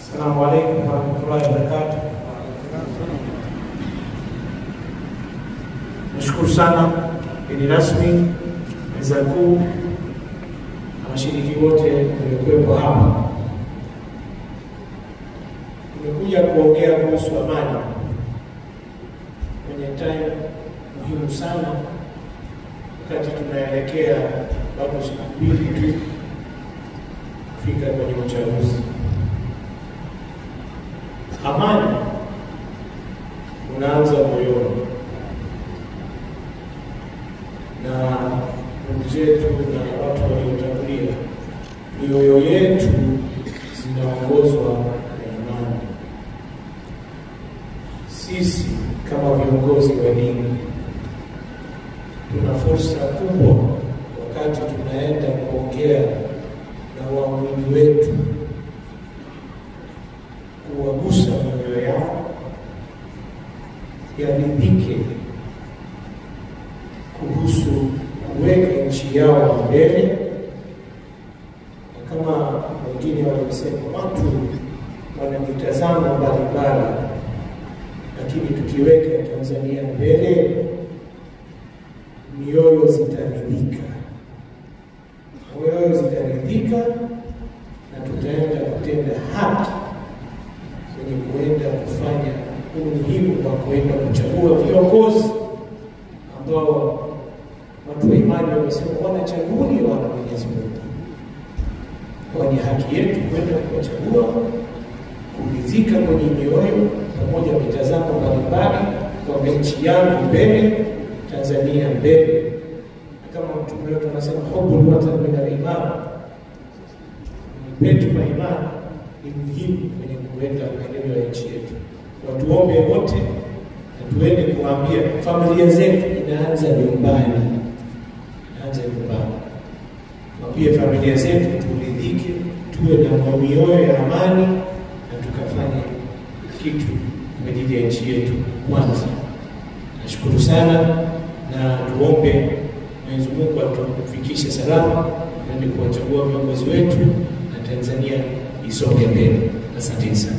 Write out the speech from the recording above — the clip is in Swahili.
Assalamu alaikum warahmatullahi wabarakatuh. Nashukuru sana mgeni rasmi, meza kuu na washiriki wote waliokuwepo hapa. Tumekuja kuongea kuhusu amani kwenye time muhimu sana, wakati tunaelekea bado siku mbili tu kufika kwenye uchaguzi. Amani unaanza moyoni, na ndugu zetu na watu waliotangulia, mioyo yetu zinaongozwa na imani. Sisi kama viongozi wa dini tuna fursa kubwa wakati tunaenda kuongea na waumini wetu, kuwagusa mioyo yao yaridhike kuhusu kuweka nchi yao mbele. Na kama wengine waliosema, watu wana mitazamo mbalimbali, lakini tukiweka Tanzania mbele, mioyo zitaridhika, mioyo zitaridhika, na tutaenda kutenda haki kwenye kuenda kufanya umuhimu wa kuenda kuchagua viongozi ambao watu wa imani wamesema wanachaguliwa na Mwenyezi Mungu. Kwa ni haki yetu kwenda kuwachagua, kuridhika kwenye mioyo pamoja na mitazamo mbalimbali kwamba nchi yangu mbele, Tanzania mbele. Na kama mtume wetu anasema hubbul watan min al-iman, petu kwa imani ni muhimu kwenye kuenda maendeleo ya nchi yetu. Kwa tuombe wote na tuende kuambia familia zetu, inaanza nyumbani, inaanza nyumbani. Tuambie familia zetu turidhike, tuwe na mioyo ya amani na tukafanye kitu kwa ajili ya nchi yetu kwanza. Nashukuru sana na tuombe Mwenyezi Mungu atufikishe salama na kuwachagua viongozi wetu na Tanzania isonge mbele. Asante sana.